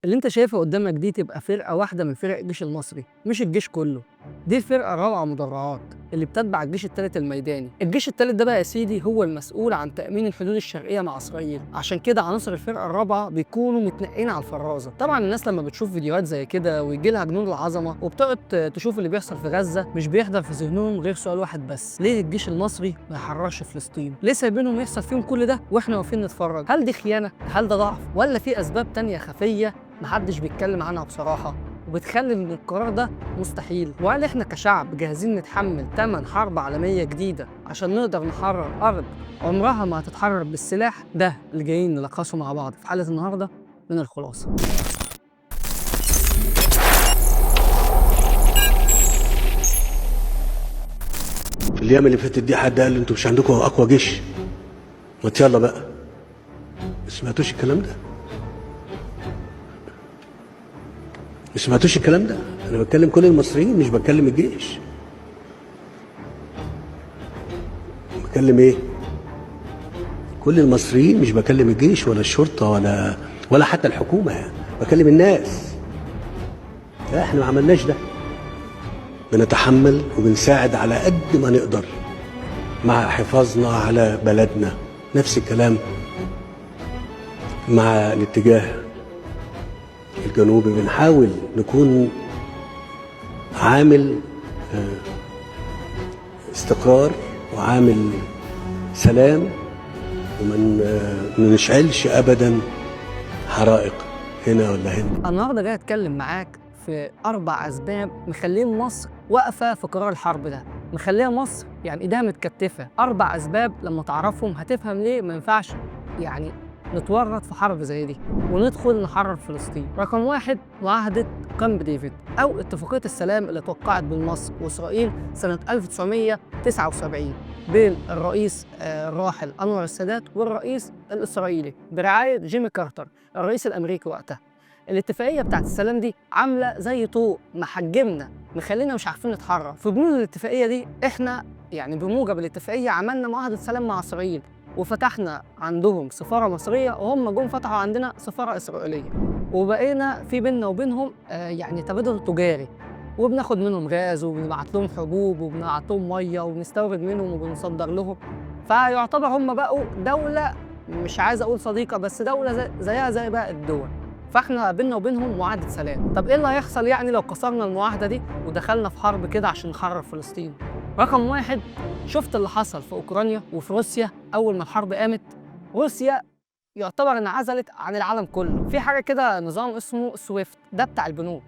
اللي انت شايفها قدامك دي تبقى فرقة واحدة من فرق الجيش المصري، مش الجيش كله. دي الفرقة الرابعة مدرعات اللي بتتبع الجيش الثالث الميداني. الجيش الثالث ده بقى يا سيدي هو المسؤول عن تأمين الحدود الشرقية مع إسرائيل، عشان كده عناصر الفرقة الرابعة بيكونوا متنقين على الفرازة. طبعا الناس لما بتشوف فيديوهات زي كده ويجي لها جنون العظمة وبتقعد تشوف اللي بيحصل في غزة، مش بيحضر في ذهنهم غير سؤال واحد بس: ليه الجيش المصري ما يحررش فلسطين؟ ليه سايبينهم يحصل فيهم كل ده واحنا واقفين نتفرج؟ هل دي خيانة؟ هل ده ضعف؟ ولا في أسباب تانية خفية محدش بيتكلم عنها بصراحة وبتخلي ان القرار ده مستحيل؟ وهل احنا كشعب جاهزين نتحمل ثمن حرب عالمية جديدة عشان نقدر نحرر أرض عمرها ما هتتحرر بالسلاح؟ ده اللي جايين نلخصه مع بعض في حلقة النهاردة من الخلاصة. في الايام اللي فاتت دي حد قال انتوا مش عندكم اقوى جيش؟ ما يلا بقى. ما سمعتوش الكلام ده؟ ما سمعتوش الكلام ده؟ انا بتكلم كل المصريين، مش بتكلم الجيش. بتكلم ايه؟ كل المصريين، مش بكلم الجيش ولا الشرطة ولا حتى الحكومة، يعني بكلم الناس. لا، احنا ما عملناش ده. بنتحمل وبنساعد على قد ما نقدر مع حفاظنا على بلدنا. نفس الكلام مع الاتجاه الجنوبي، بنحاول نكون عامل استقرار وعامل سلام، وما نشعلش ابدا حرائق هنا ولا هنا. النهارده جاي اتكلم معاك في 4 اسباب مخلين مصر واقفة في قرار الحرب ده، مخليها مصر يعني ايديها متكتفه. 4 اسباب لما تعرفهم هتفهم ليه ما ينفعش يعني نتورط في حرب زي دي وندخل نحرر فلسطين. رقم 1، معاهدة كامب ديفيد أو اتفاقية السلام اللي توقعت بين مصر وإسرائيل سنة 1979 بين الرئيس الراحل أنور السادات والرئيس الإسرائيلي برعاية جيمي كارتر الرئيس الأمريكي وقتها. الاتفاقية بتاعت السلام دي عاملة زي طوق محجمنا، مخلينا مش عارفين نتحرر. في بنود الاتفاقية دي احنا يعني بموجب الاتفاقية عملنا معاهدة سلام مع إسرائيل وفتحنا عندهم سفارة مصرية، وهم جم فتحوا عندنا سفارة إسرائيلية، وبقينا في بيننا وبينهم يعني تبادل تجاري، وبناخد منهم غاز وبنبعت لهم حبوب وبنبعت لهم مية وبنستورد منهم وبنصدر لهم. فيعتبر هم بقوا دولة، مش عايز أقول صديقة، بس دولة زيها زي باقي الدول. فاحنا بيننا وبينهم معاهدة سلام. طب إيه اللي هيحصل يعني لو كسرنا المعاهدة دي ودخلنا في حرب كده عشان نحرر فلسطين؟ رقم 1، شفت اللي حصل في أوكرانيا وفي روسيا أول ما الحرب قامت؟ روسيا يعتبر انعزلت عن العالم كله. في حاجة كده نظام اسمه سويفت، ده بتاع البنوك.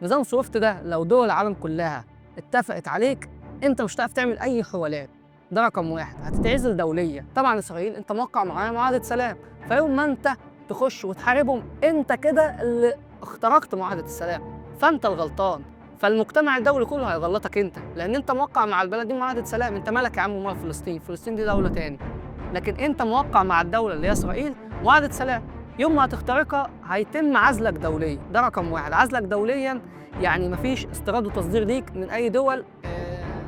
نظام سويفت ده لو دول العالم كلها اتفقت عليك انت مش هتعرف تعمل أي حوالات. ده رقم 1، هتتعزل دوليا. طبعا إسرائيل انت موقع معاها معاهدة سلام، فيوم ما انت تخش وتحاربهم انت كده اللي اخترقت معاهدة السلام، فانت الغلطان. فالمجتمع الدولي كله هيغلطك انت، لان انت موقع مع البلد دي معاهدة سلام. انت مالك يا عم ومال فلسطين؟ فلسطين دي دولة تاني. لكن انت موقع مع الدولة اللي هي اسرائيل معاهدة سلام، يوم ما هتخترقها هيتم عزلك دوليا. ده رقم 1، عزلك دوليا يعني مفيش استيراد وتصدير ليك من اي دول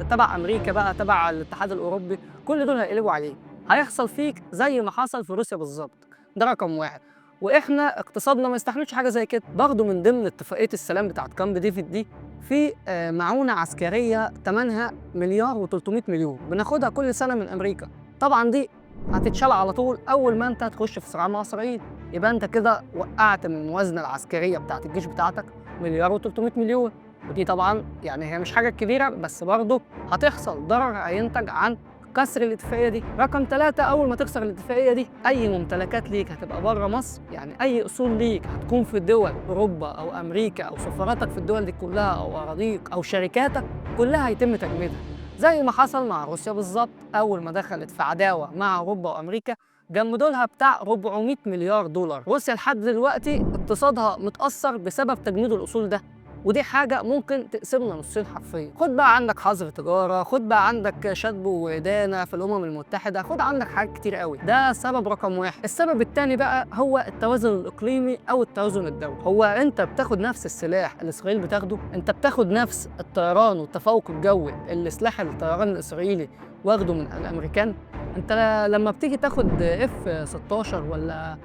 تبع امريكا بقى، تبع الاتحاد الاوروبي، كل دول هيقلبوا عليك. هيحصل فيك زي ما حصل في روسيا بالظبط. ده رقم 1. واحنا اقتصادنا ما يستحملش حاجة زي كده. برضه من ضمن اتفاقية السلام بتاعت كامب ديفيد دي في معونة عسكرية ثمنها 1,300,000,000 بناخدها كل سنة من امريكا. طبعا دي هتتشال على طول اول ما انت تخش في صراع مع اسرائيل. يبقى انت كده وقعت من الموازنة العسكرية بتاعت الجيش بتاعتك 1,300,000,000، ودي طبعا يعني هي مش حاجة كبيرة، بس برضه هتحصل ضرر هينتج عن كسر الاتفاقية دي. رقم 3، اول ما تكسر الاتفاقية دي اي ممتلكات ليك هتبقى بره مصر، يعني اي اصول ليك هتكون في دول اوروبا او امريكا او سفاراتك في الدول دي كلها او اراضيك او شركاتك كلها هيتم تجميدها، زي ما حصل مع روسيا بالظبط. اول ما دخلت في عداوة مع اوروبا وامريكا جمدوا لها بتاع 400 مليار دولار. روسيا لحد دلوقتي اقتصادها متاثر بسبب تجميد الاصول ده، ودي حاجة ممكن تقسمنا نصين حرفيا. خد بقى عندك حظر تجارة، خد بقى عندك شدب وإدانة في الأمم المتحدة، خد عندك حاجات كتير قوي. ده سبب رقم 1. السبب الثاني بقى هو التوازن الإقليمي أو التوازن الدولي. هو أنت بتاخد نفس السلاح اللي إسرائيل بتاخده، أنت بتاخد نفس الطيران والتفوق الجوي اللي سلاح الطيران الإسرائيلي واخده من الأمريكان. أنت لما بتيجي تاخد F-16 ولا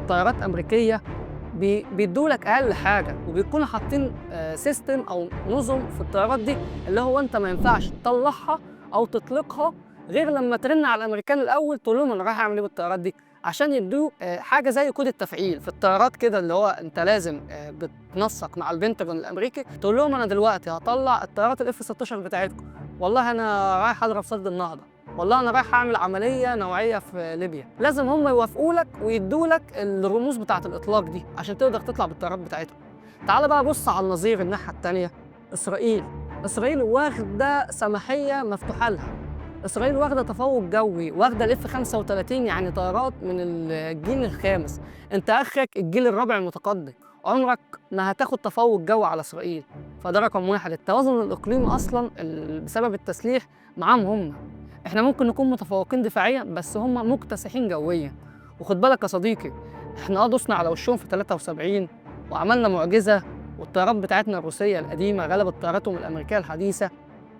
طيارات أمريكية بيدوا لك اقل حاجة، وبيكونوا حاطين system او نظم في الطيارات دي اللي هو انت ما ينفعش تطلعها او تطلقها غير لما ترن على الامريكان الاول تقول لهم انا رايح اعمل ايه بالطيارات دي، عشان يدوه حاجة زي كود التفعيل في الطيارات كده، اللي هو انت لازم بتنسق مع البنتاجون الامريكي تقول لهم انا دلوقتي هطلع الطيارات ال F 16 بتاعتكم، والله انا رايح اضرب سد النهضة، والله انا رايح اعمل عملية نوعية في ليبيا. لازم هم يوافقوا لك ويدوا لك الرموز بتاعه الاطلاق دي عشان تقدر تطلع بالطيارات بتاعتهم. تعال بقى بص على النظير الناحية الثانية، اسرائيل. اسرائيل واخده سماحيه مفتوحة لها، اسرائيل واخده تفوق جوي، واخده ال F 35 يعني طيارات من الجيل الخامس، انت اخرك الجيل الرابع المتقدم، عمرك ما هتاخد تفوق جوي على اسرائيل. فده رقم واحد. التوازن الاقليمي اصلا بسبب التسليح معاهم هم، احنا ممكن نكون متفوقين دفاعيا بس هم مكتسحين جويا. وخد بالك يا صديقي، احنا دوسنا على وشهم في 73 وعملنا معجزه، والطيارات بتاعتنا الروسية القديمة غلبت طياراتهم الامريكية الحديثة،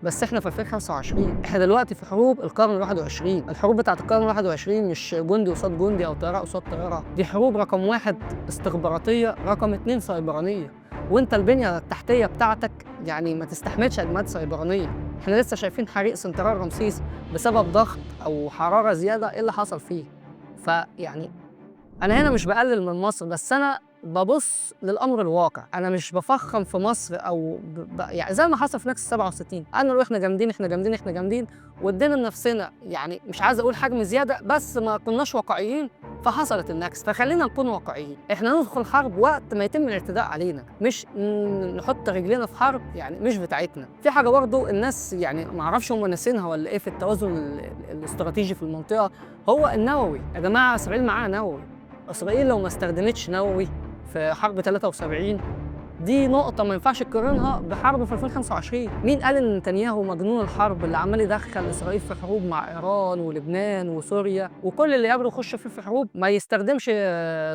بس احنا في 2025، احنا دلوقتي في حروب القرن ال21. الحروب بتاعت القرن ال21 مش جندي قصاد جندي او طيارة قصاد طيارة، دي حروب رقم واحد استخباراتية، رقم اتنين سيبرانيه، وانت البنية التحتية بتاعتك يعني ما تستحملش هجمات سيبرانيه. احنا لسه شايفين حريق سنترال رمسيس بسبب ضغط او حرارة زيادة، ايه اللي حصل فيه؟ فيعني انا هنا مش بقلل من مصر، بس انا ببص للامر الواقع، انا مش بفخم في مصر او يعني زي ما حصل في نكسه 67، انا لو احنا جامدين احنا جامدين احنا جامدين، وادينا لنفسنا يعني مش عايز اقول حجم زيادة، بس ما كناش واقعيين فحصلت النكسه. فخلينا نكون واقعيين، احنا ندخل حرب وقت ما يتم الاعتداء علينا، مش نحط رجلينا في حرب يعني مش بتاعتنا. في حاجة برضه الناس يعني ما اعرفش هم ناسينها ولا ايه في التوازن الاستراتيجي في المنطقة، هو النووي. يا جماعة اسرائيل معاها نووي، اسرائيل لو ما استخدمتش نووي في حرب 73 دي نقطة ما ينفعش تقارنها بحرب في 2025. مين قال إن نتنياهو مجنون الحرب اللي عمال يدخل إسرائيل في حروب مع إيران ولبنان وسوريا وكل اللي يقابله يخش فيه في حروب، ما يستخدمش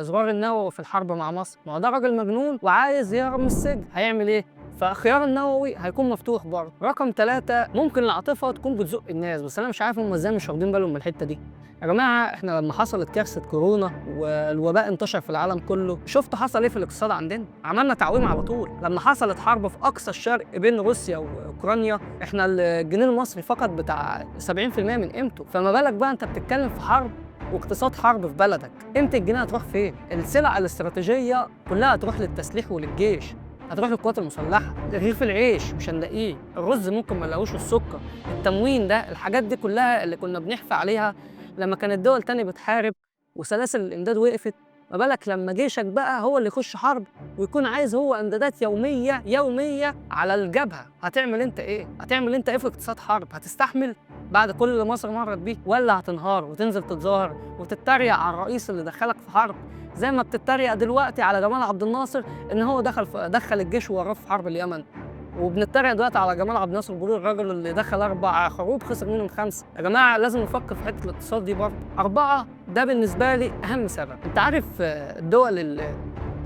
زرار النووي في الحرب مع مصر؟ ما هو ده راجل مجنون وعايز يهرب من السجن، هيعمل إيه؟ فخيار النووي هيكون مفتوح برضه. رقم 3، ممكن العاطفة تكون بتزق الناس، بس أنا مش عارف هم إزاي مش واخدين بالهم من الحتة دي. يا جماعة احنا لما حصلت كارثة كورونا والوباء انتشر في العالم كله، شفتوا حصل ايه في الاقتصاد عندنا؟ عملنا تعويم على طول. لما حصلت حرب في أقصى الشرق بين روسيا وأوكرانيا، احنا الجنيه المصري فقد بتاع 70% من قيمته، فما بالك بقى انت بتتكلم في حرب واقتصاد حرب في بلدك، قيمة الجنيه هتروح فين؟ السلع الاستراتيجية كلها هتروح للتسليح وللجيش، هتروح للقوات المسلحة، رغيف العيش مش هنلاقيه، الرز ممكن ما نلاقوش، السكر، التموين ده، الحاجات دي كلها اللي كنا بنحفى عليها لما كانت دول تانية بتحارب وسلاسل الامداد وقفت، ما بالك لما جيشك بقى هو اللي يخش حرب ويكون عايز هو امدادات يومية يومية على الجبهة، هتعمل انت ايه؟ هتعمل انت ايه في اقتصاد حرب؟ هتستحمل بعد كل اللي مصر مرت بيه، ولا هتنهار وتنزل تتظاهر وتتريق على الرئيس اللي دخلك في حرب زي ما بتتريق دلوقتي على جمال عبد الناصر ان هو دخل الجيش وراه في حرب اليمن، وبنتريق دلوقتي على جمال عبد الناصر بيقول الراجل اللي دخل 4 حروب خسر منهم 5. يا جماعة لازم نفكر في حتة الاقتصاد دي برضه. 4، ده بالنسبة لي اهم سبب. انت عارف الدول اللي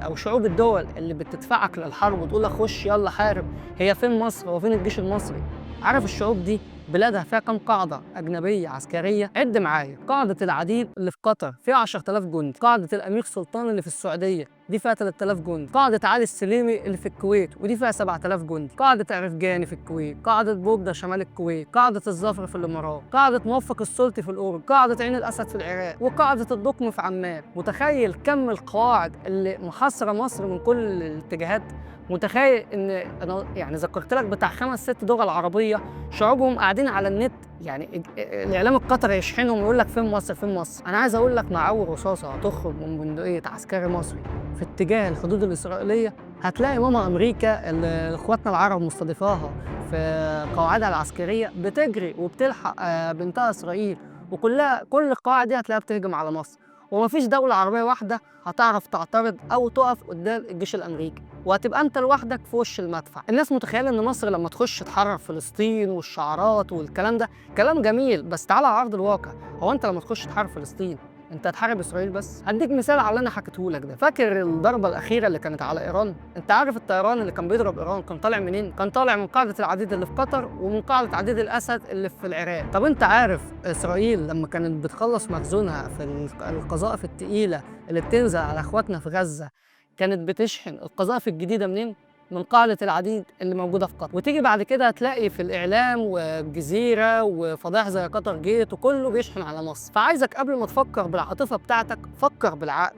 او شعوب الدول اللي بتدفعك للحرب وتقول لك خش يلا حارب، هي فين مصر؟ هو فين الجيش المصري؟ عارف الشعوب دي بلادها فيها كام قاعدة أجنبية عسكرية؟ عد معايا. قاعدة العديد اللي في قطر فيها 10,000 جندي، قاعدة الأمير سلطان اللي في السعودية دي فيها 3000 جندي، قاعدة علي السليمي اللي في الكويت ودي فيها 7000 جندي، قاعدة عرفجاني في الكويت، قاعدة بوبدة شمال الكويت، قاعدة الظفر في الإمارات، قاعدة موفق السلطي في الأردن، قاعدة عين الأسد في العراق، وقاعدة الدقم في عمان. متخيل كم القواعد اللي محاصرة مصر من كل الاتجاهات؟ متخيل ان انا يعني ذكرت لك بتاع 5 6 دول عربية شعوبهم قاعدين على النت، يعني الاعلام القطري يشحنهم ويقول لك فين مصر فين مصر. انا عايز اقول لك مع اول رصاصة هتخرج من بندقية عسكري مصري في اتجاه الحدود الاسرائيلية، هتلاقي ماما امريكا اللي اخواتنا العرب مستضيفاها في قواعدها العسكرية بتجري وبتلحق بنتها اسرائيل، وكلها كل القواعد دي هتلاقيها بتهجم على مصر، ومفيش دولة عربية واحدة هتعرف تعترض او تقف قدام الجيش الامريكي، وهتبقى انت لوحدك في وش المدفع. الناس متخيله ان مصر لما تخش تحرر فلسطين والشعارات والكلام ده كلام جميل، بس تعالى على ارض الواقع، هو انت لما تخش تحارب فلسطين انت هتحارب اسرائيل بس؟ هديك مثال على اللي انا حكيته لك ده. فاكر الضربة الاخيرة اللي كانت على ايران؟ انت عارف الطيران اللي كان بيضرب ايران كان طالع منين؟ كان طالع من قاعدة العديد اللي في قطر ومن قاعدة عديد الاسد اللي في العراق. طب انت عارف اسرائيل لما كانت بتخلص مخزونها في القذائف الثقيلة اللي بتنزل على اخواتنا في غزة، كانت بتشحن القذائف الجديدة منين؟ من قاعدة العديد اللي موجودة في قطر. وتيجي بعد كده هتلاقي في الإعلام والجزيرة وفضائح زي قطر جيت وكله بيشحن على مصر. فعايزك قبل ما تفكر بالعاطفة بتاعتك فكر بالعقل،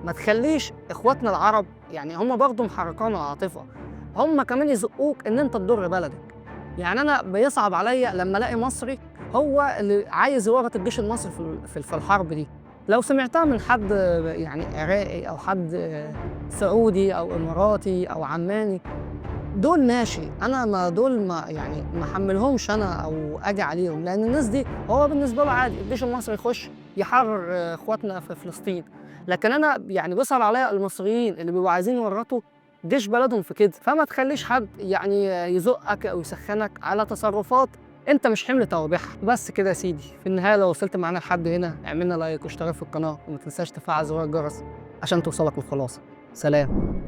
ما تخليش إخواتنا العرب يعني هم برضه محركان العاطفة، هم كمان يزقوك إن أنت تضر بلدك. يعني أنا بيصعب عليا لما ألاقي مصري هو اللي عايز يورط الجيش المصري في الحرب دي. لو سمعتها من حد يعني عراقي أو حد سعودي أو إماراتي أو عماني، دول ماشي، أنا ما دول ما يعني ما حملهمش أنا أو أجي عليهم، لأن الناس دي هو بالنسبة له عادي الجيش المصري يخش يحرر إخواتنا في فلسطين. لكن أنا يعني بيصعب عليا المصريين اللي بيبقوا عايزين يورطوا جيش بلدهم في كده. فما تخليش حد يعني يزقك أو يسخنك على تصرفات انت مش حمل توابعها. بس كده يا سيدي، في النهاية لو وصلت معانا لحد هنا اعملنا لايك واشترك في القناة، وما تنساش تفعل زرار الجرس عشان توصلك الخلاصة. سلام.